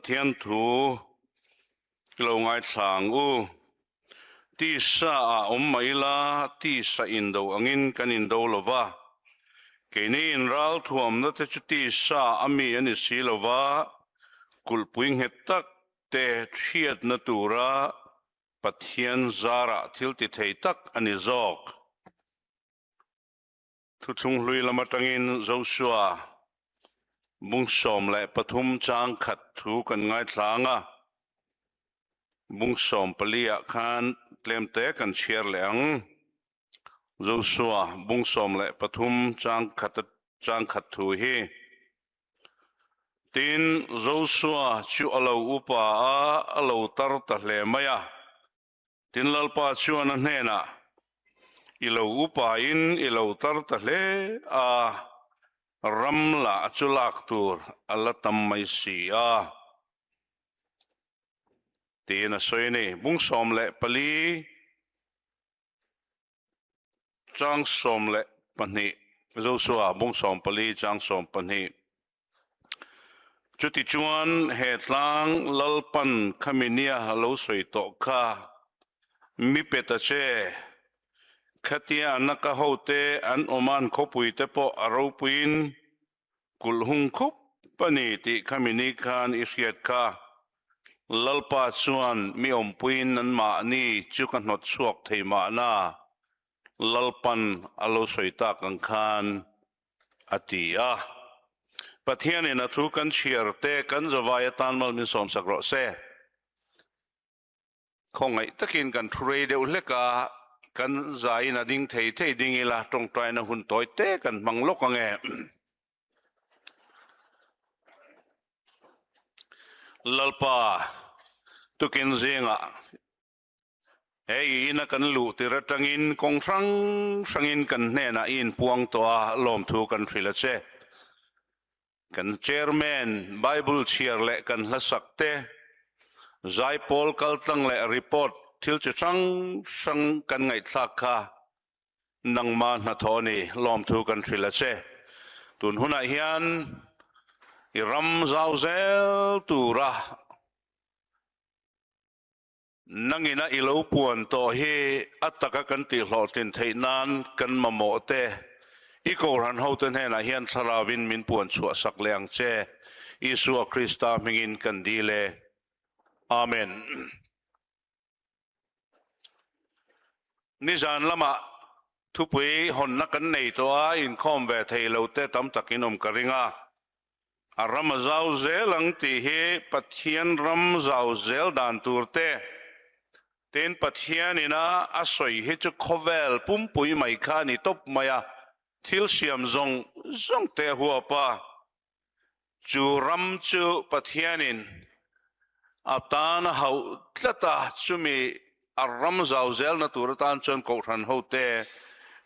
Pathian thu lo ngaithla ang u. Tisa ah awm mai ila, tisa indo angin kan indo lo va. Keini inral thuamna te chu tisa a mi a ni si lo va, kulhpui nghet tak te hriatna tura Pathian zarah thil ti thei tak a ni zawk. Thuthlung hlui lam atangin Joshua bung 13 chang khat thu kan ngaithlang a, bung 14 ah khan tlem te kan chhiar leh ang. Joshua bung 13 chang khat chang khat thu hi. Tin, Joshua chu a lo upa a, a lo tar ta hle mai a. Tin Lalpa chuan a hnenah, I lo upain i lo tar ta hle a, ram lah chu lak tur a la tam mai si a, tiin a sawi a ni. Bung 14 chang 12, Joshua bung 14 chang 12. Chutichuan he tlang Lalpan khami nia lo sawi tawh kha mi pe ta che. Khatia an naka hote an awman khawpui te pawh a ropuiin kulh hung khup a ni tih khami ni khan i hriat kha. Lalpa chuan mi awmpuiin anmahni chu ka hnawt chhuak thei mahna Lalpan a lo sawi tak ang khan a ti a. Pathianin a thu kan chhiar te kan zavai atan mal min sawmsak rawh se. Khawngaih takin kan thu rei deuh hlek a, kan zaiin a ding thei thei ding ila tawngtaina hun tawi te kan hmang lawk ang e. Lalpa tukin zingah He i ina kan luh tir atangin kawng hrang hrangin kan hnenah i inpuang tawh a, lawmthu kan hrilh a che. Kan Chairman Bible chhiar leh kan hlasak te, zaipawl kaltlang leh report thil chi hrang hrang kan ngaihthlak kha nangma hnathawh a ni, lawmthu kan hrilh a che. Tun hunah hian i ram zau zel tura Nangina i lo puan tawh hi a taka kan tihhlawhtlin theih nan kan mamawh te i Kohhran hote hnenah hian Thlarauvin min puan chhuah sak leh ang che. Isua Krista hmingin kan dil e. Amen. Nizan lamah thupui hawnna kan nei tawh a, inkhawm ve thei lo te tam takin awm ka ring a. A ram a zau zel ang tih hi Pathian ram zau zel dan tur te, tin Pathian ina a sawi hi chu khawvel pumpui mai kha a ni tawp mai a, thil siam zawng zawng te a huap a, chu ram chu Pathianin a tan a hauh tlat a, chumi a ram zau zelna tur atan chuan Kohhran hote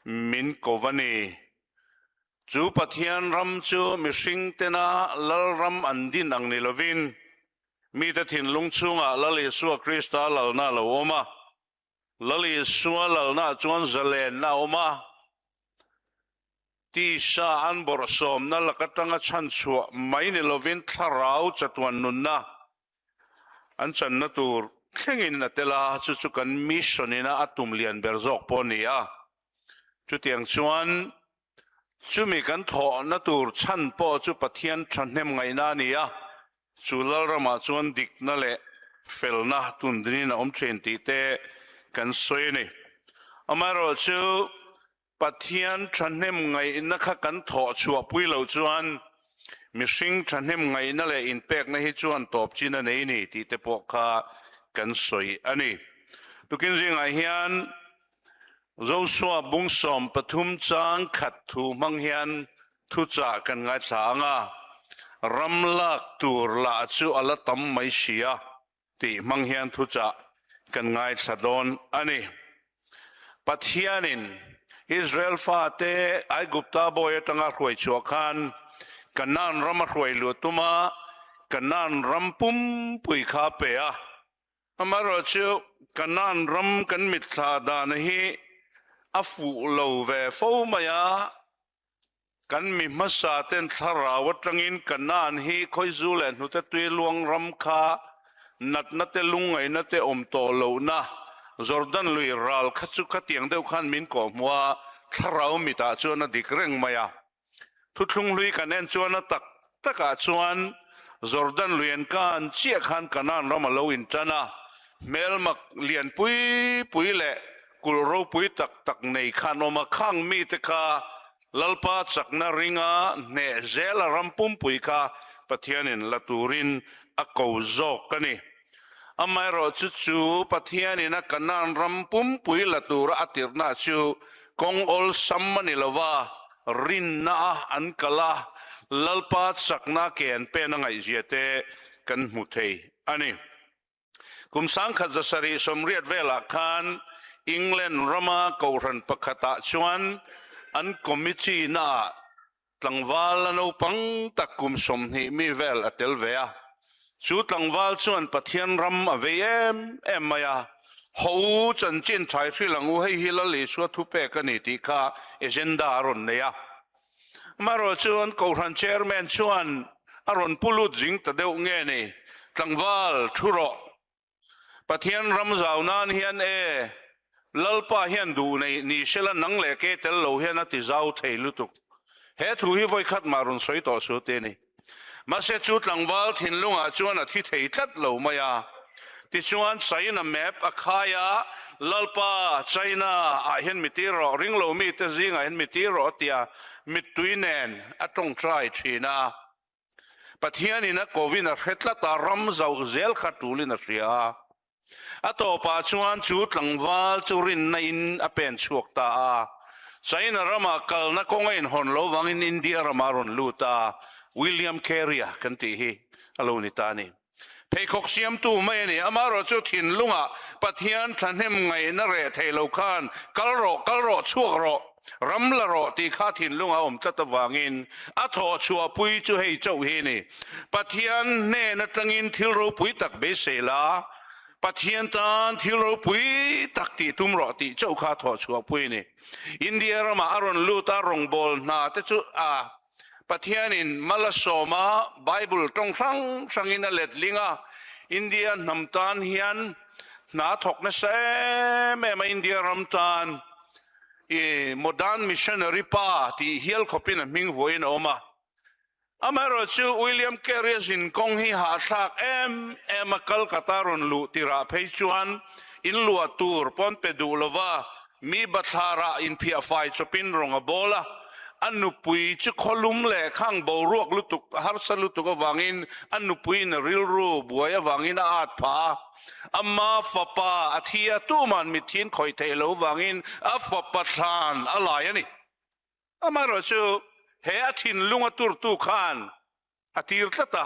min ko va ni. Chu Pathian ram chu mihring tena Lalram an din ang ni lovin, mite thinlung chhungah Lal Isua Krista lalna a lo awm a. Lal Isua lalnaah chuan zalenna a awm a. Tisa an bawrhsawmna lak atanga chhanchhuah mai ni lovin thlarau chatuan nunna an channa tur thlengin a tel a, chu chu kan mission ina a tum lian ber zawk pawh a ni a. Chutiang chuan chumi kan thawhna tur chhan pawh chu Pathian thahnem ngaihna a ni a, chu Lalramah chuan dikna leh felna tundinin a awm thin tih te kan sawi a ni. Amaherawhchu Pathian thahnem ngaihna kha kan thawh chhuahpui loh chuan mihring thahnem ngaihna leh inpekna hi chuan tawp chin a nei ni tih te pawh kha kan sawi a ni. Tukin zingah hian Joshua bung 13 chang khat thu hmang hian thuchah kan ngaithla ang a, ram lak tur lah chu a la tam mai si a tih hmang hian thuchah kan ngaithla dawn a ni. Pathianin Israel fate Aigupta bawi atanga hruai chhuah khan Kanaan ram a hruai luh tum a, Kanaan ram pumpui kha a pe a. Amaherawhchu Kanaan ram kan mitthla dan hi a fuh lo ve fo mai a. Kan mi hmasa ten thlarau atangin Kanaan hi khawizu leh hnute tui luang ram kha natna te lungngaihna te awm tawh lohna Jordan lui ral kha chu khatiang deuh khan min kawhhmuh a, thlarau mitah chuan a dik reng mai a. Thuthlung hlui kan en chuan a tak takah chuan Jordan lui an kan chiah khan Kanaan ram a lo intan a, hmelmak lian pui pui leh kulh ropui tak tak nei khan awm a, khang mite kha Lalpa chakna ringa hneh zela ram pumpui kha Pathianin la turin a ko zawk a ni. Amaherawhchu chu Pathianin a Kanaan ram pumpui la tura a tirhna chu kawng awlsam a ni lo va, rinna a an kal a, Lalpa chakna ke an pen a ngaihzia te kan hmu thei a ni. Kum 1780 velah khan England rama kohhran pakhatah chuan an committee naah tlangval a naupang tak kum 20 mi vel a tel ve a. Chu tlangval chuan Pathian ram a vei em em mai a, Ho u chanchin thai hrilh ang u, hei hi Lal Isua thupek a ni tih kha agenda a rawn nei a. Amaherawh chuan Kohhran Chairman chuan a rawn pu lut zing ta deuh nge ni, Tlangval, thu rawh. Pathian ram zau nan hian e, Lalpa hian duh nei ni sela nang leh ke tel lo hian a ti zau thei lutuk. He thu hi vawikhat mah rawn sawi tawh su te ni. Mahse chu tlangval thinlungah chuan a thi thei tlat lo mai a. Tichuan China map a khai a, Lalpa, China ah hian mi tir rawh, ring lo mite zingah hian mi tir rawh tia mittui nen a tawngtai thin a. Pathianin a kovin a hre tlat a, ram zauh zel kha tulin a hria a. A tawpah chuan chu tlangval chu rinna in a pen chhuak ta a. China rama kalna kawng a inhawn lo vangin India ramah a rawn lut a, William Carey-a kan tih hi a lo ni ta a ni. Pheikhawk siamtu mai a ni. Amaherawh chu thinlungah Pathian thahnem ngaihna reh thei lo khan kal rawh, kal rawh, chhuak rawh, ram la rawh tih kha thinlungah a awm tlat avangin a thawh chhuahpui chu hei chauh hi a ni. Pathian hnen atangin thil ropui tak beisei la, Pathian tan thil ropui tak tih tum rawh tih chauh kha thawh chhuahpui a ni. India ramah a rawn lut a, rawngbâwl hna te chu a Pathianin mal a sawm a, Bible tawng hrang hrangin a letling a, India hnam tan hian hna thawk nasa em em a, India ram tan i modern missionary pa tih hial khawpin a hming vuahin a awm a. Amaherawh chu William Carey-a zin kawng hi hahthlak em em a, Calcutta rawn luh tirah phei chuan in luah tur pawn pe duh lova mi bathlarah inphiah fai chawpin rawng a bawl a, a nupui chu khawlum leh khang boruak lutuk harsa lutuk avangin a nupuiin a rilru buai avangin a at phah a, ama fapa a thi a, tuman mithiin khawih theih lo vangin a fapa thlan a lai a ni. Amaherawh chu he a thinlung a turtu khan a tir tlat a,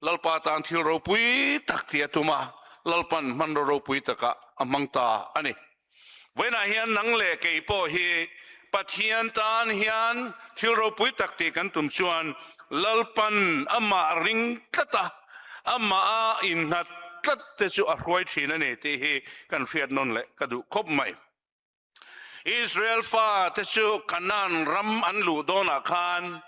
Lalpa tan thil ropui tak tih a tum a, Lalpan hmanraw ropui takah a hmang ta a ni. Vawiinah hian nang leh kei pawh hi Pathian tan hian thil ropui tak tih kan tum chuan Lalpan amah ring tlat a, amah a innghat tlat te chu a hruai thin a ni tih hi kan hriat nawn leh ka duh khawp mai. Israel fate chu Kanaan ram an luh dawnah khan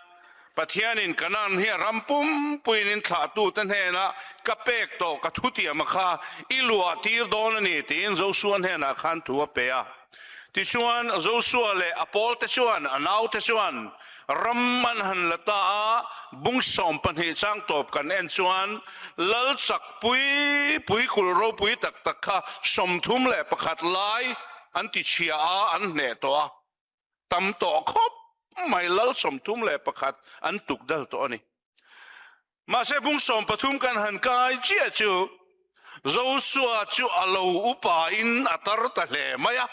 Pathianin Kanaan hi a ram pumpuiin in thlahtute hnenah ka pek tawh ka thutiama kha i luah tir dawn a ni tiin Josua hnenah khan thu a pe a. Tichuan Josua leh a pawlte chuan a naute chuan ram an han la ta a, bung 12 chang tawp kan en chuan Lal chak pui pui kulh ropui tak tak kha 31 lai an ti chhia a, an hneh tawh a, tam tawh khawp mai Lal 31 an tuk dal tawh a ni. Mahse bung 13 kan han kai chiah chu Josua chu a lo upa in a tar ta hle mai a,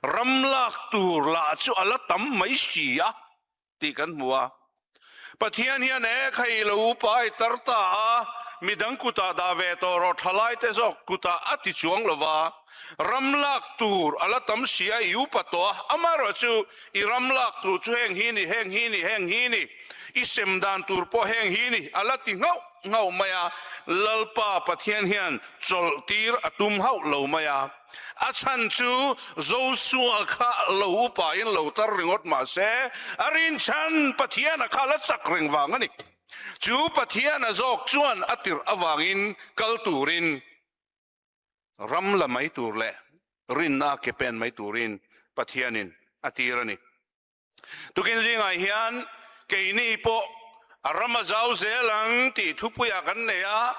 ram lak tur lah chu a la tam mai si a tih kan hmu a. Pathian hian e khai lo upa i tar ta a, midang kutah dah ve tawh rawh thalai te zawk kutah a ti chuang lo va, ram lak tur a la tam si a i upa tawh a, amaherawh chu i ram lak tur chu heng hi ni, heng hi ni, heng hi ni, i sem dan tur pawh heng hi ni a la ti nghauh nghauh mai a. Lalpa Pathian hian chawlh tir a tum hauh lo mai a. A chhan chu Josua kha lo upa in lo tar ringawt mah se, a rinchhan Pathian a kha la chak reng vang a ni. Chu Pathian a zawk chuan a tirh avangin kal turin ram la mai tur leh rinna ke pen mai turin Pathianin a tir a ni. Tukin zingah hian keini pawh a ram a zau zel ang tih thupuiah kan nei a,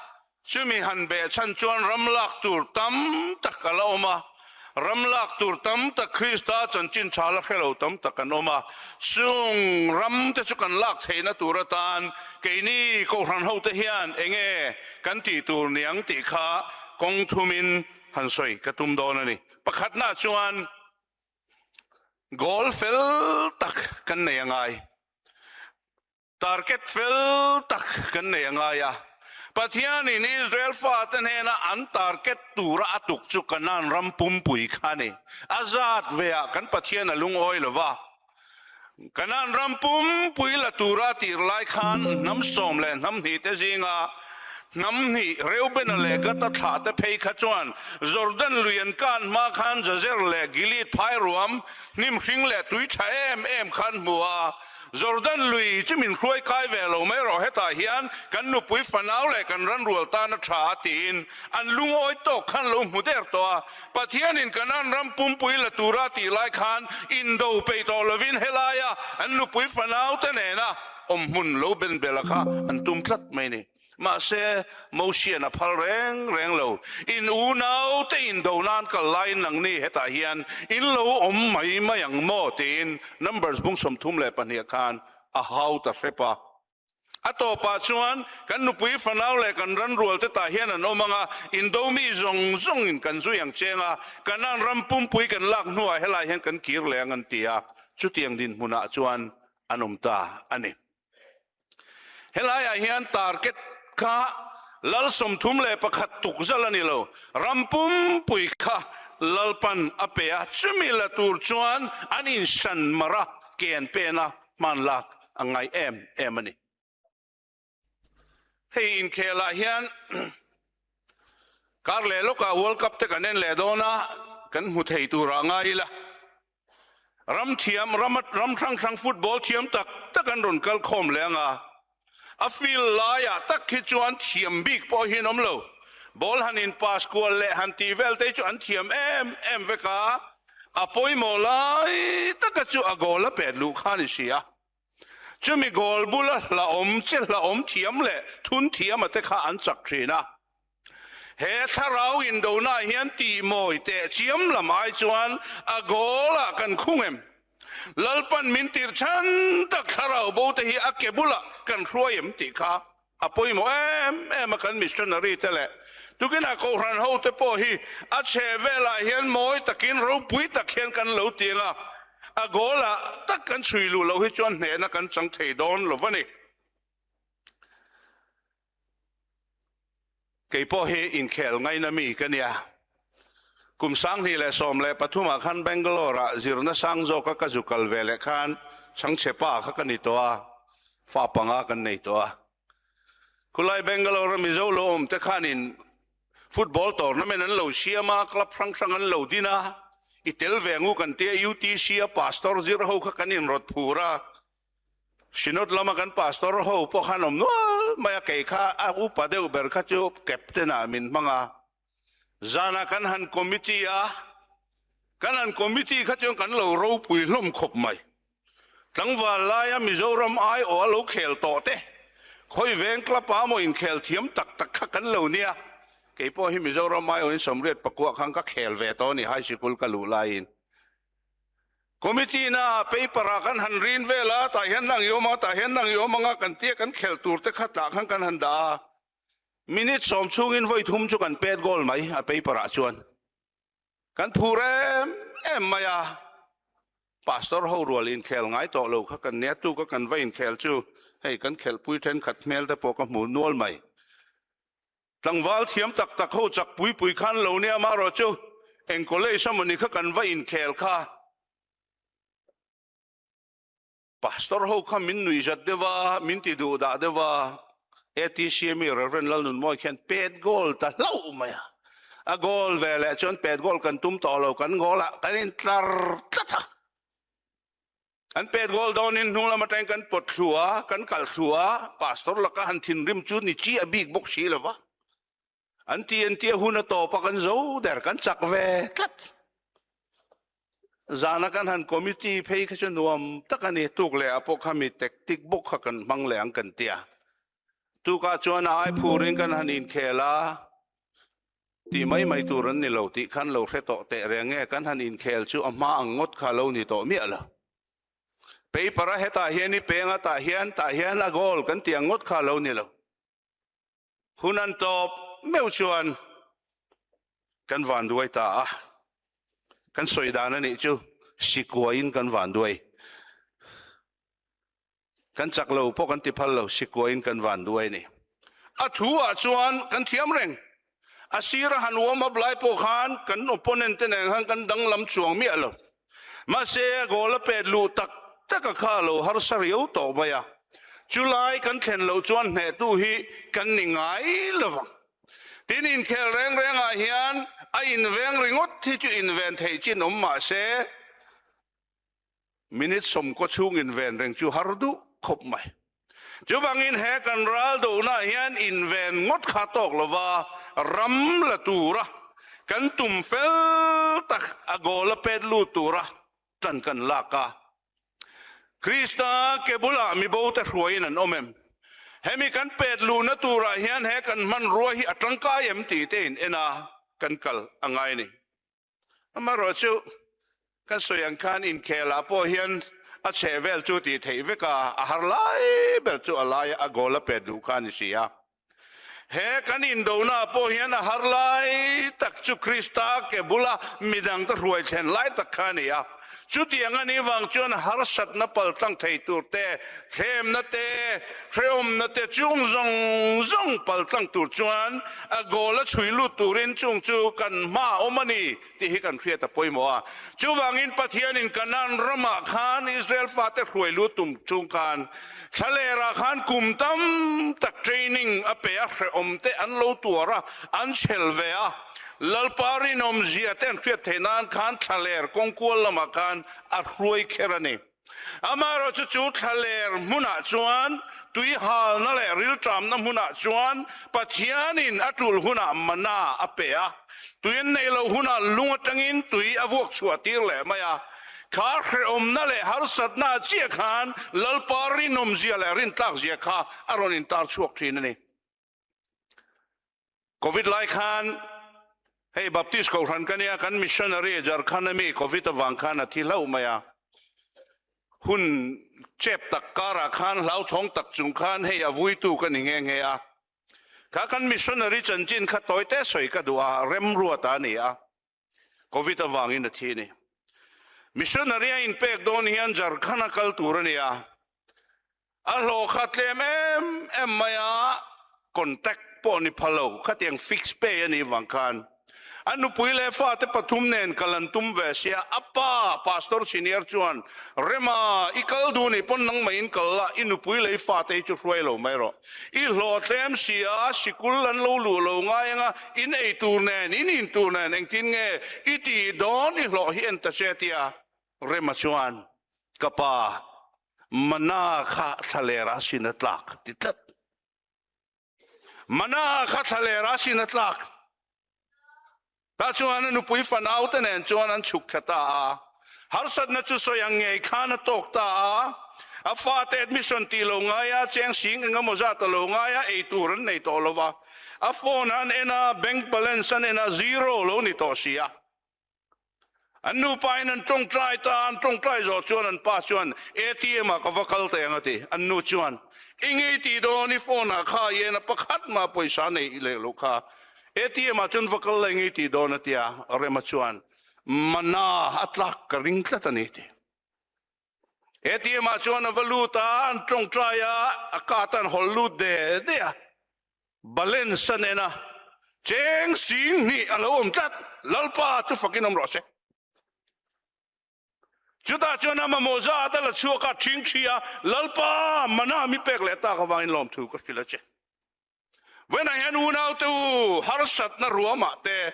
chumi han beh chhan chuan ram lak tur tam tak a la awm a, ram lak tur tam tak Krista chanchin tha la hre lo tam tak an awm a, chung ram te chu kan lak theihna tur atan keini Kohhran hote hian enge kan tih tur niang tih kha kawng thumin han sawi ka tum dawn a ni. Pakhatnaah chuan. Goal fel tak kan nei a ngai. Target fel tak kan nei a ngai a. Pathianin Israel fate hnena an target tura a tuk chu Kanaan ram pumpui kha a ni. A zat veah kan Pathian a lungawi lo va. Kanaan ram pumpui la tura a tir lai khan hnam sawm leh hnam hnih te zinga hnam hnih Reubena leh Gata thlah te phei kha chuan Jordan lui an kan hma khan Jazer leh Gilead phai ruam hnim hring leh tui tha em em kha an hmu a. Jordan lui chu min hruai kai ve lo mai rawh hetah hian kan nupui fanau leh kan ranrual tan a tha a tiin an lungawi tawk khan lo hmu der tawh a. Pathianin Kanaan ram pumpui la tura tih lai khan indo peih tawh lovin helaia an nupui fanaute nena awmhmun lo ben bela kha an tum tlat mai ni. Mahse, Mosian a phal reng reng lo. In unaute indo nan kal laiin nangni hetah hian in lo awm mai mai ang maw? tiin Numbers bung 32 khan a hau ta hrep a. A tawpah chuan kan nupui fanau leh kan ranrualte tah hian an awm ang a, indo mi zawng zawngin kan zui ang cheng a, Kanaan ram pumpui kan lak hnuah helai hian kan kir leh ang an ti a, chutiang dinhmunah chuan an awm ta a ni. Helaiah hian target kha lal 31 tukzal a ni lo, ram pumpui kha Lalpan a pe a, chumi la tur chuan an inhran mar a, ke an pen a, hman lak a ngai em em a ni. Hei inkhelah hian kar leh lawkah World Cup te kan en leh dawn a, kan hmu thei turah ngai ila. Ram thiam, ram ram hrang hrang football thiam tak tak an rawn kal khawm leh ang a. A field laiah tak hi chuan thiam bik pawh hi an awm lo. Ball han in pass kual leh han tih vel te chu an thiam em em vek a, a pawimawh lai taka chu a goal a pet luh kha a ni si a. Chumi goal bula hlauhawm che hlauhawm thiam leh thun thiam a te kha an chak thin a. He thlarau indona hian tihmawi teh chiam lam ai chuan a goal ah kan khung em? Lalpan min tir chhan tak thlarau bo te hi a ke bulah kan hruai em tih kha a pawimawh em em a kan missionary te leh tukinah kohhran ho te pawh hi a chhe velah hian mawi takin ropui tak hian kan lo tiang a, a goal ah tak kan chhui luh loh hi chuan hnehna kan chang thei dawn lo va ni. Kei pawh hi inkhel ngaina mi ka nia. Kum 2013 ah khan Bangalore ah zirna sang zawka ka zu kal ve leh khan chhangchhe pa kha ka ni tawh a, fa panga kan nei tawh a. Khulai Bangalore a Mizo lo awm te khanin football tournament an lo siam a, club hrang hrang an lo din a, i tel ve ngu kan tia UTC a pastor zir ho kha kan inrawt phur a, Synod lama kan pastor ho pawh khan awm nual mai a, kei kha a upa deuh ber kha chu captain ah min hmang a, zanah kan han committee a, kan han committee kha chuan kan lo ropui hlawm khawp mai. Tlangval laia Mizoram aiawh a lo khel tawh te, khawi veng club ah maw inkhel thiam tak tak kha kan lo nia, kei pawh hi Mizoram aiawhin sawmriat pakua khan ka khel ve tawh a ni high sikul ka luh laiin. Committee na paper ah kan han rin vel a, tah hian nang i awm a, tah hian nang i awm ang a kan tia kan khel tur te kha tah khan kan han dah a, minute sawm chhungin vawi thum chu kan pet goal mai a paper ah chuan kan phur em em mai a, pastor ho rual inkhel ngai tawh lo kha kan nia tuk a kan va inkhel chu hei kan khelhpui thenkhat hmel te pawh ka hmu nual mai. Tlangval thiam tak tak ho chak pui pui khan lo nia amaherawh chu eng college a mawni kha kan va inkhel kha. Pastor ho kha min nuih zat deuh a, min ti duh dah deuh a. ATC ami Rev. Lalnunmawi khian pet goal ta hlauh mai a. A goal ve leh chuan pet goal kan tum tawh lo, kan goal ah kan intlar tlat a. An pet goal dawnin hnung lam atangin kan pawt thlu a, kan kal thlu a, pastor laka han thinrim chu ni chi a bik bawk si lo va. An ti an tia hun a tawp a kan zo der kan chak ve tlat. Zana kan han committee phei kha chu nuam tak a ni tuk leh ah pawh kha mi tactic bawk kha kan hmang leh ang kan tia. Tukah chuan a ai phurin kan han inkhel a, ti mai mai tur an ni lo tih khan lo hre tawh teh reng nge kan han inkhel chu a hma ang ngawt kha lo ni tawh miah lo. Paper a hetah hian i peng a tah hian tah hian a goal kan tih ang ngawt kha lo ni lo. Hun an tawp meuh chuan kan vanduai ta a, kan sawi dan a nih chu sikuaiin kan vanduai. Kan chak lo pawh kan ti phal lo, sikuaiin kan vanduai a ni. A thu ah chuan kan thiam reng. A sira han warm up lai pawh khan kan opponent te nen khan kan danglam chuang miah lo. Mahse, goal a pet luh tak tak a kha lo harsa riau tawh mai a, chulai kan thlen loh chuan hnehtu hi kan ni ngai lo vang. Tin, inkhel reng rengah hian a inveng ringawt hi chu inven theih chin awm mah se, minute sawmkaw chhung inven reng chu har duh khawp mai. Chuvangin he kan ral dohnaah hian inven ngawt kha tawk lova ram la tura kan tum fel tak a goal a pet lut tura tan kan lak a. Krista ke bulah mibo te hruaiin an awm em? Hemi kan pet luhna turah hian he kan hmanrua hi a tangkai em tih te in en a kan kal a ngai a ni. Amaherawhchu, kan sawi ang khan inkhelah pawh hian a chheh vel chu tih theih vek a, a har lai ber chu a laia a goal a pet luh kha a ni si a. He kan indonaah pawh hian a har lai tak chu Krista ke bula midangte hruai thlen lai tak kha a ni a. Chutiang a nih vang chuan harsatna paltlang thei tur te, thlemna te, hrehawmna te chung zawng zawng paltlang tur chuan a goal a chhui lut turin chung chu kan hma a awm a ni tih hi kan hriat a pawimawh a. Chuvangin Pathianin Kanaan ramah khan Israel fate hruai lut tum chung khan thlalerah khan kum tam tak training a pe a, hrehawm te an lo tuar a, an chhel ve a. Lalpa rinawmzia te an hriat theih nan khan thlaler kawngkual lamah khan a hruai kher a ni. Amaherawhchu chu thlaler hmunah chuan tui halna leh rilṭamna hmunah chuan Pathianin a ṭul hunah mana a pe a, tui an neih loh hunah lung aṭangin tui a vuak chhuah tir leh mai a. Kha hrehawmna leh harsatna chiah khan Lalpa rinawmzia leh rintlakzia kha a rawn intar chhuak ṭhin a ni. Covid lai khan hei Baptist kohhran ka nia kan missionary Jharkhand ami Covid avang khan a thi hlauh mai a, hun chep tak karah khan hlauthawng tak chung khan hei a vuitu ka ni nghe nghe a, kha kan missionary chanchin kha tawi te sawi ka duh a, remruata a ni a, Covid avangin a thi a ni. Missionary a inpek dawn hian Jharkhand a kal tur a ni a, a hlawh kha tlem em em mai a, contact pawh ni pha lo, khatiang fix pay a nih vang khan a nupui leh fate pathum nen kal an tum ve sia, a pa Pastor Senior chuan, Rema, i kal duh nih pawn nangmah in kal la, i nupui leh i fate hi chu hruai lo mai rawh. I hlawhtlem si a, sikul an lo luh lo ngai anga in ei tur nen, in in tur nen engtin nge i tih dawn i hlawh hi en ta che tia Rema chuan ka pa Mana kha thlaler a sin a tlak ti tlat. Mana kha thlaler a sin a tlak. Tah chuan a nupui fanau te nen chuan an chhuk thla ta a. Harsatna chu sawi ang ngei khan a tawk ta a. A fate admission tih lo ngai a, cheng sing eng emaw zat a lo ngai a, ei tur an nei tawh lo va. A phone an en a, bank balance an en a, zero lo ni tawh si a. An nupa in an tawngtai ta a, an tawngtai zawh chuan an pa chuan ATM ah ka va kal teh ang a ti. An nu chuan, I ngei tih dawn i phone ah kha i en a, pakhat mah pawisa nei leh loh kha. ATM ah chuan va kal la i ngei tih dawn a ti a, Rema chuan, Mana a tlak ka ring tlat a ni ti. ATM ah chuan a va lut a, an tawngtai a, a card an hawl lut de de a, balance a nen a, cheng sing hnih a lo awm tlat, Lalpa chu fakin awm rawh se. Chutah chuan a mamawh zat a la chhuak a, thing thi a, Lalpa mana mi pek leh tak avangin lawmthu ka hrilh a che. Vawiinah hian unaute u, harsatna ruamah te,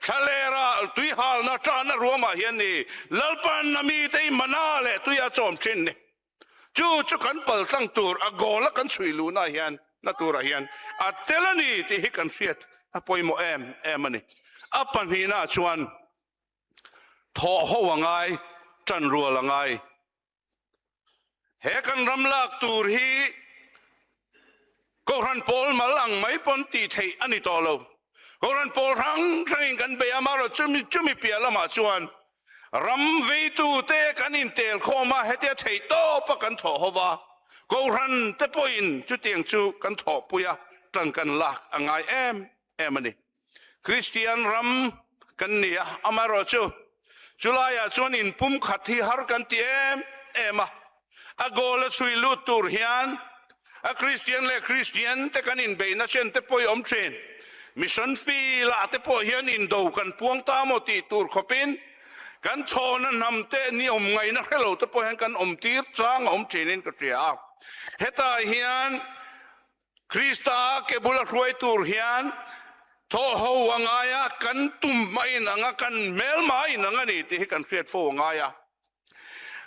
thlalera tuihalna ṭahna ruamah hian ni Lalpan a mite i mana leh tui a chawm ṭhin ni. Chu chu kan pal tlang tur a goal a kan chhui luhna hian na turah hian a tel a ni tih hi kan hriat a pawimawh em em a ni. A pahnihna chuan thawh ho a ngai, ṭan rual a ngai. He kan ram lak tur hi Kohhran pawl mal ang mai pawn tih theih a ni tawh lo. Kohhran pawl hrang hrangin kan bei a, amaherawh chumi chumi piah lamah chuan ram veitute kan intel khawm a, hetia theih tawpa kan thawh ho va, Kohhran te pawhin chutiang chu kan thawhpui a, tan kan lak a ngai em em a ni. Kristian ram kan ni a, amaherawh chu chulaiah chuan inpumkhat hi har kan ti em em a, a goal a chhui lut tur hian a Kristian leh Kristian te kan inbeihna chen te pawh i awm thin. Mission field ah te pawh hian indo kan puang ta maw tih tur khawpin kan chhawna hnam te ni awm ngaihna hre lo te pawh hian kan awm tir chang a awm thinin ka hria a. Hetah hian Krista ke bula hruai tur hian thawh ho a ngai a, kan tum a inang a, kan hmelma a inang a ni tih hi kan hriat fo a ngai a.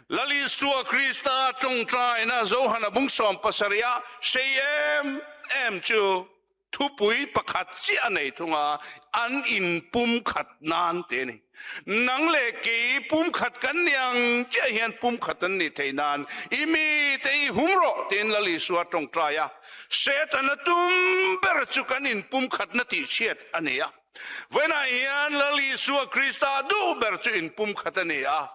Lal Isua Krista tawngtaina Johana bung 70 ah sei em em chu thupui pakhat chiah a nei thung a, an inpumkhat nan tih a ni. Nang leh kei pumkhat kan ni ang chiah hian pumkhat an nih theih nan i mite i hum rawh tiin Lal Isua tawngtai a. Setana tum ber chu kan inpumkhatna tihchhiat a ni a. Vawiinah hian Lal Isua Krista duh ber chu inpumkhat a ni a.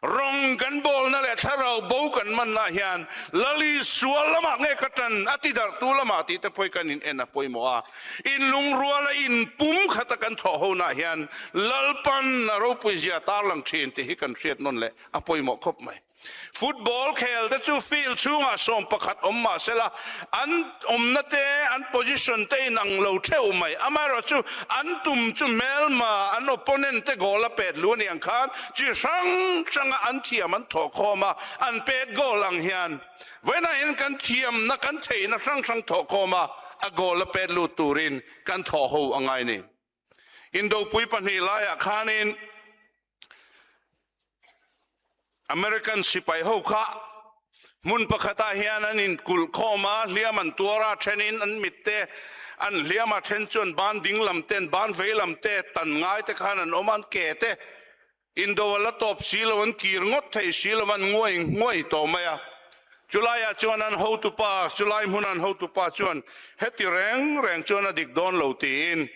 Rawng kan bawlna leh thlarau bo kan manna hian Lal Isua lamah nge ka tan a ti darhtu lamah tih te pawh hi kan in en a pawimawh a. Inlungruala inpum khata kan thawh honah hian Lalpan a ropui zia tarlang thin tih hi kan hriat nawn leh a pawimawh khawp mai. Football khel te chu field chhungah 11 awm mah sela an awmna te an position te inang lo theuh mai. Amaherawhchu an tum chu hmelma an opponent te goal a pet lu a nih ang khan chi hrang hranga an thiam an thawh khawm a, an pet goal ang hian vawiinah hian kan thiamna kan theihna hrang hrang thawh khawm a, a goal a pet lut turin kan thawh ho a ngai ni. Indopui pahnih laiah khanin American sipai ho kha hmun pakhatah hian an inkulh khawm a, hliam an tuar a, thenin an mit te an hliam a, then chuan ban ding lam te an ban vei lam te tan ngai te khan an awm a, an ke te indo a la tawp si lo, an kir ngawt thei si lo, an nguai nguai tawh mai a. Chulaiah chuan an hotupa, chulai hmuna an hotupa chuan heti reng reng chuan a dik dawn lo tiin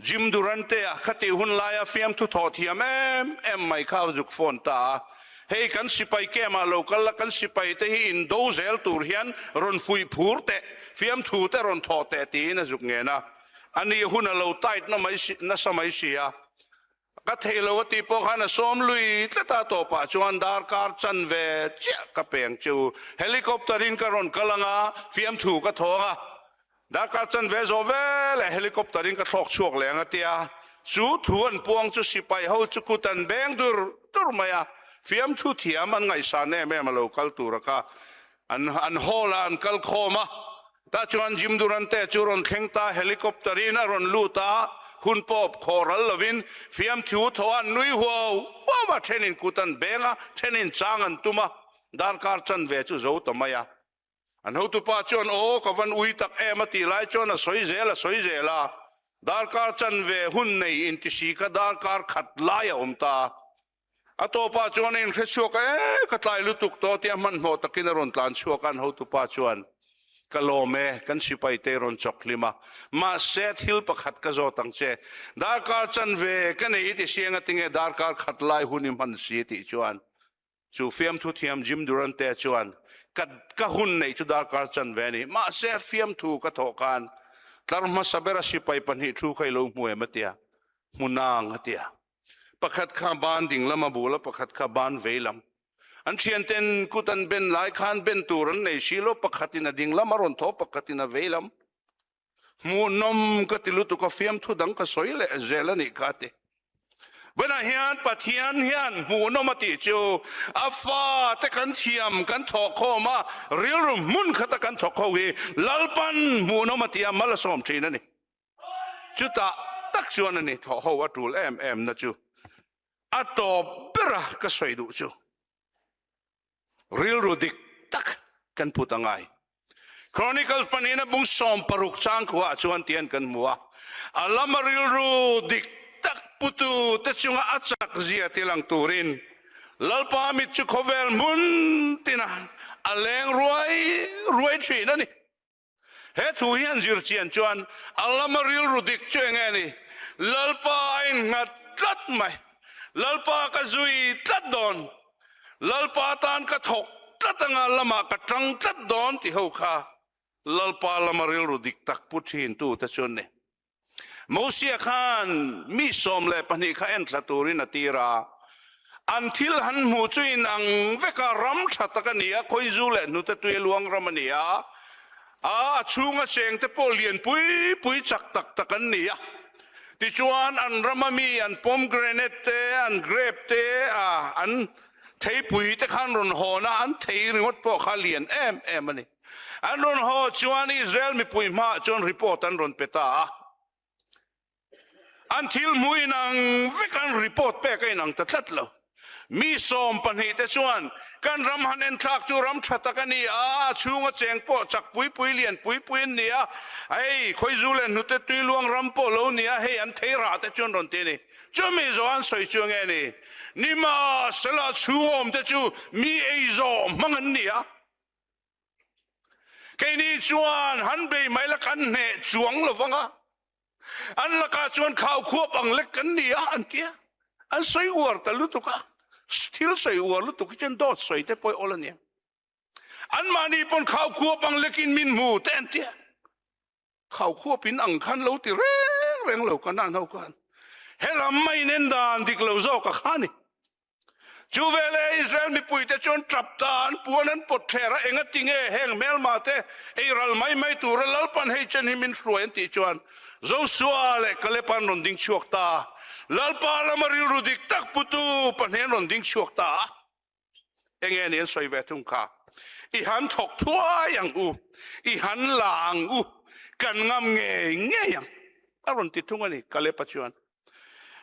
Jim Durante-a khatih hun laia fiamthu thawh thiam em em mai kha a zuk phone ta a, Hei kan sipai camp-ah lo kal la, kan sipai te hi indo zel tur hian rawn fuih phur teh, fiamthu te rawn thawh teh tiin a zuk ngen a. Ani hun a lo tight na mai si, nasa mai si a. Ka thei lo a tih pawh khan a sawm lui tlat a, tawpah chuan darkar chanve chiah ka peng chu helicopter-in ka rawn kal ang a, fiamthu ka thawng a. Darkar chanve zawh veleh helicopter in ka thlawk chhuak leh ang a tia, chu thu an puang chu sipai ho chu kut an beng dur dur mai a, fiamthu thiam an ngaihsan em em a lo kal tur a kha an an hall ah an kal khawm a, tah chuan Jim Durante chu rawn thleng ta, helicopter in a rawn lut a, hun pawp khawh ral lovin fiamthu thaw an nui huau huau a, then in kut an beng a, then in chang an tum a, darkar chanve chu zo ta mai a. An hotupa chuan, Aw, ka van ui tak em a tih lai chuan a sawi zel a sawi zel a, darkar chanve hun nei intisi kha darkar khat lai a awm ta. A tawpah chuan a inhre chhuak a, E, ka tlai lutuk tawh tia hmanhmawh takin a rawn tlan chhuak a, an hotupa chuan, Ka lawm e, kan sipai te rawn chawk hlim a, mahse thil pakhat ka zawt ang che, darkar chanve ka nei i ti siang a tinge darkar khat lai hun i hman si tih chuan Chu fiamthu thiam Jim Durante chuan, Ka ka hun neih chu darkar chanve a ni. Mahse, fiamthu ka thawh khan tlar hmasa bera sipai pahnih thu kha i lo hmu em a tia. Hmu nang a tia. Pakhat kha ban ding lam a bul a, pakhat kha ban vei lam. An thianten kut an ben lai khan ben tur an nei si lo, pakhatin a ding lam a rawn thaw, pakhatin a vei lam. Hmuhnawm ka ti lutuk a, fiamthu dang ka sawi leh zel a nih kha a ti. Vawiinah hian Pathian hian hmuhnawm a tih chu a fate kan thiam kan thawh khawm a, rilru hmun khata kan thawk ho hi Lalpan hmuhnawm a tia mal a sawm thin a ni. Chutah tak chuan a ni thawh ho a tul em em na chu a tawp bera ka sawi duh chu. Rilru dik tak kan put a ngai. Chronicles pahnihna bung 60 chang khuaah chuan tian kan hmu a, a lama rilru dik tak putu te chunga a chak zia ti lang turin Lalpa mit chu khawvel hmun tina a leng ruai ruai thin a ni. He thu hi an zir chian chuan a lama rilru dik chu eng nge ni? Lalpa a innghat tlat mai. Lalpa ka zui tlat dawn. Lalpa tan ka thawk tlat anga lamah ka tang tlat dawn ti ho kha Lalpa lama rilru dik tak pu thin tu te chu an ni. Mosia khan mi 12 kha enthla turin a tir a, an thil han hmuh chu in ang vek a, ram tha tak a ni a, khawizu leh hnute tui a luang ram a ni a, a chhunga cheng te pawh lian pui pui chak tak tak an ni a. Tichuan an rama mi an pomegranate te, an grape te, an theipui te khan rawn hawn a, an thei ringawt pawh kha lian em em a ni. An rawn haw chuan Israel mipui hmaah chuan report an rawn pe ta a. An thil hmuh inang vek an report pek a inang ta tlat lo. Mi 12 te chuan kan ram han enthlak chu ram tha tak a ni a, a chhunga cheng pawh chak pui pui lian pui pui an ni a, hei khawizu leh hnute tui luang ram pawh lo ni a, hei an thei rah te chuan rawn ti a ni. Chumi zawh an sawi chu enge ni? Nimahsela chhung awmte chu mi ei zawh hmang an ni a. Keini chuan han bei mai la kan hneh chuang lo vang a, an lakah chuan khau khuap ang lek kan ni a an ti a, an sawi uar ta lutuk a, thil sawi uar lutuk hi chuan dawt sawi te pawh awl a nia. Anmahni pawn khau khuap ang lekin min hmu te an ti a. Khau khuap in ang khan lo ti reng reng lo kan an ho khan helam mai nen dan dik lo zawk a kha ni. Chu vele Israel mipui te chuan tap ta an puan an pawt thler a, enga ti nge heng hmelma te ei ral mai mai tura Lalpan hei chen hi min hruai an tih chuan Joshua leh Kaleb an rawn ding chhuak ta. Lalpa lama rilru dik tak putu pahnen rawn ding chhuak ta a. Enge ni an sawi ve thung kha? I han thawk thuai ang u, i han la ang u, kan ngam ngei ngei ang a rawn ti thung a ni Kaleb-a chuan.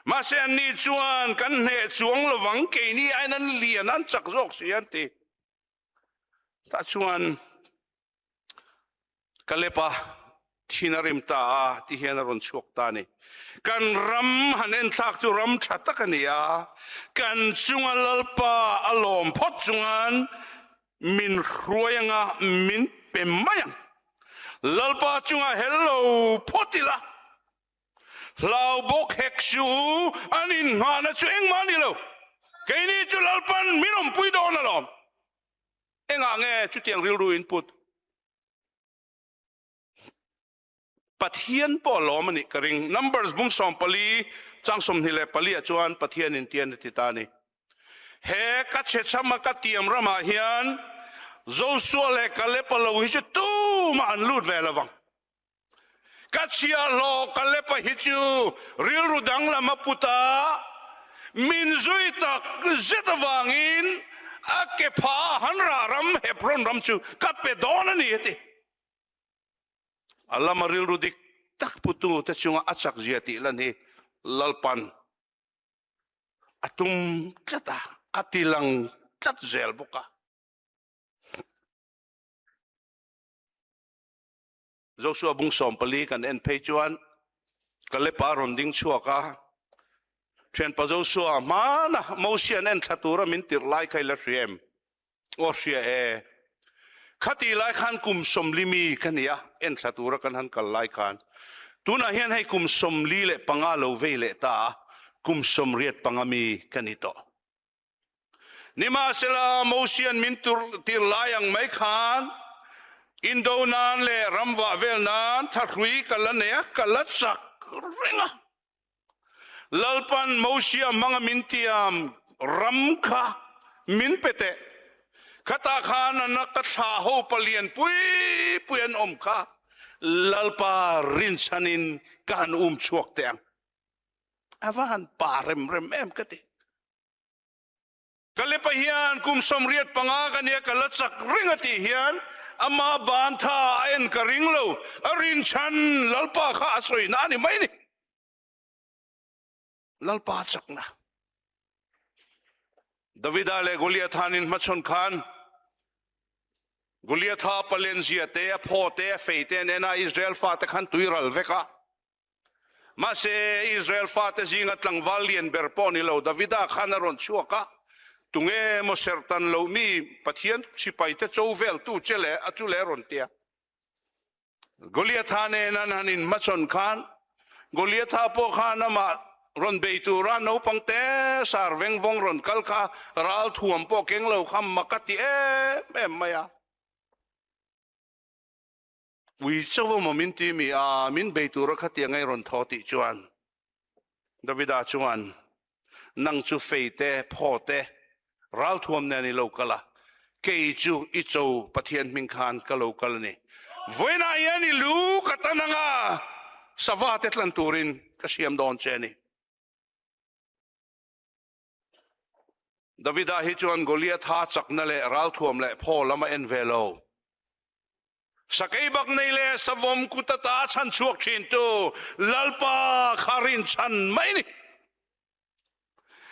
Mahse anni chuan kan hneh chuang lovang, keini aiin an lian an chak zawk si an ti. Tah chuan Kaleb-a thin a rim ta a ti hian a rawn chhuak ta a ni. Kan ram han enthlak chu ram tha tak a ni a, kan chunga Lalpa a lawm phawt chuan min hruai anga min pe mai ang. Lalpa chunga hel lo phawt ila. Hlau bawk hek suh u, an inngahna chu engmah a ni lo. Keini chu Lalpan min awmpui dawn alawm. Engah nge chutiang rilru in put? Pathian pawh alawm a nih ka ring. Numbers bung 14 chang 24 ah chuan Pathian in tian a ti ta a ni. He ka chhechhama ka tiam ramah hian Joshua leh Kaleb a lo hi chu tumah an lut ve lovang. Ka chhiahhlawh Kaleb-a hi chu rilru danglam a put a, min zui tak zet avangin a ke pha a han rah ram Hebron ram chu ka pe dawn a ni a ti. A lama rilru dik tak putu te chunga a chak zia tih lan hi Lalpan a tum tlat a, a tilang tlat zel bawk a. Joshua bung 14 kan en phei chuan Kalepa rawn ding chhuak a, Thianpa Joshua hmana Mosia an en thla tura min tirh lai kha i la hria em? Aw hria e. Khati lai khan kum 40 mi ka ni a, en thla tura kan han kal lai khan. Tunah hian hei kum 45 lo vei leh ta a, kum 85 mi ka ni tawh. Nimahsela, Mosian min tir lai ang mai khan indo nan leh ram vah vel nan thahrui ka la nei a, ka la chak reng a. Lalpan Mosia hmanga min tiam ram kha min pe teh. Khatah khan a na ka thlah ho palian pui pui an awm kha Lalpa rinchhanin ka han um chhuak teh ang. A va han pa rem rem em ka ti. Kalepa hian kum 85 ka nia ka la chak reng a tih hian ama ban tha a en ka ring lo, a rinchhan Lalpa kha a sawina a ni mai ni. Lalpa chakna. Davida leh Goliatha an inhmachhawn khan Goliatha palenzia te, a phaw te, a fei te an en a, Israel fate khan tui ral vek a. Mahse, Israel fate zinga tlangval lian ber pawh ni lo Davida khan a rawn chhuak a, Tunge maw serhtan loh mi Pathian sipaite cho veltu che leh a chu leh rawn tia. Goliatha nen an han inhmachhawn khan Goliatha pawh khan amah rawn bei tura naupang te sar veng vawng rawn kal kha ral thuam pawh keng lo kha mak a ti em em mai a. Ui chauh emaw min ti mi a, min bei tura khatiang ei rawn thaw tih chuan Davida chuan, Nang chu fei te, phaw te, ralthuam nen i lo kal a, kei chu i cho Pathian hming khan ka lo kal a ni. Vawiinah hian i lu ka tan anga sava te tlan turin ka siam dawn che a ni. Davida hi chuan Goliatha chakna leh ralthuam leh phaw lam a en ve lo. Sakei bak nei leh savawm kut ata chhan chhuak thintu Lalpa kha rinchhan mai ni.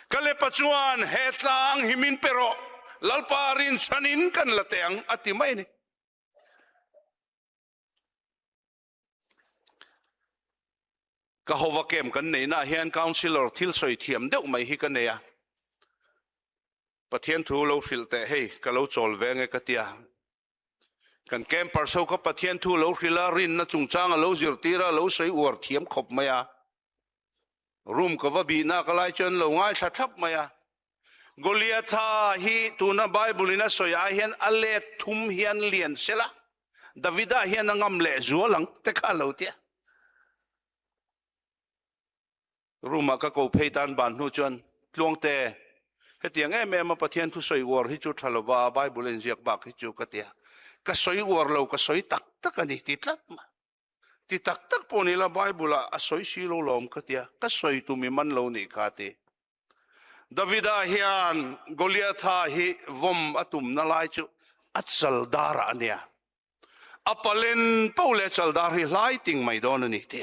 Kalepa chuan he tlang hi min pe rawh, Lalpa rinchhanin kan la teh ang a ti mai ni. Ka hova kem kan neihna ah hian councillor thil sawi thiam deuh mai hi ka nei a, Pathian thu lo hrilh teh hei ka lo chawl ve ange ka tia. Kan campers ho kha Pathian thu lo hrilh a, rinna chungchang a lo zirtir a, lo sawi uar thiam khawp mai a. Room ka va bihna ka lai chuan lo ngaithla thlap mai a. Goliatha hi tuna Bible in a sawi ah hian a let thum hian lian sela, Davida hian a ngam leh zual ang te kha a lo tia. Room ah ka ko phei tan ban hnu chuan Tluangte, hetiang em em a Pathian thu sawi uar hi chu tha lova Bible a inziak bak hi chu ka tia. Ka sawi uar lo, ka sawi tak tak a ni ti tlat mai. Ti tak tak pawh ni la Bible ah a sawi si lo lawm ka tia, ka sawi tum i man lo nih kha ti. Davida hian Goliatha hi vawm a tumna lai chu a chaldar ah a nia. A palen poh leh chaldar hi hlai ting mai dawn a ni ti.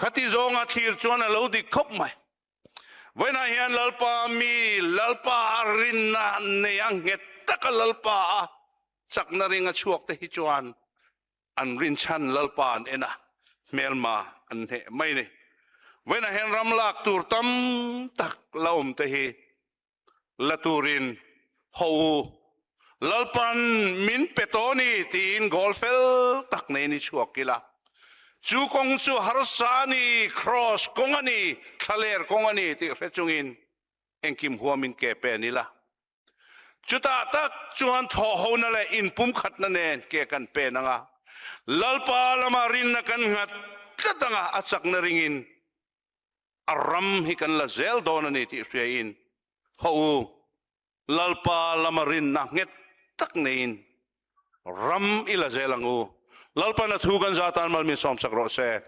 Khati zawnga thlir chuan a lo dik khawp mai. Vawiinah hian Lalpa mi, Lalpa a rinna nei a nghet taka Lalpa a chakna ring a chhuak te hi chuan an rinchhan Lalpa an en a, hmelma an hneh mai ni. Vawiinah hian ram lak tur tam tak la awm te hi la turin ho u, Lalpan min pe tawh ni tiin goal fel tak nei ni chhuak ila. Chu kawng chu harsa a ni, cross kawng a ni, thlaler kawng a ni tih hre chungin engkim huamin ke pen ila. Chutah tak chuan thawhhona leh inpumkhatna nen ke kan pen ang a, Lalpa lama rinna kan nghat tlat ang a, a chakna ringin a ram hi kan la zel dawn a ni tih hriain haw u, Lalpa lama rinna nghet tak neiin ram i la zel ang u. Lalpan a thu kan za tan mal min sawmsak rawh se.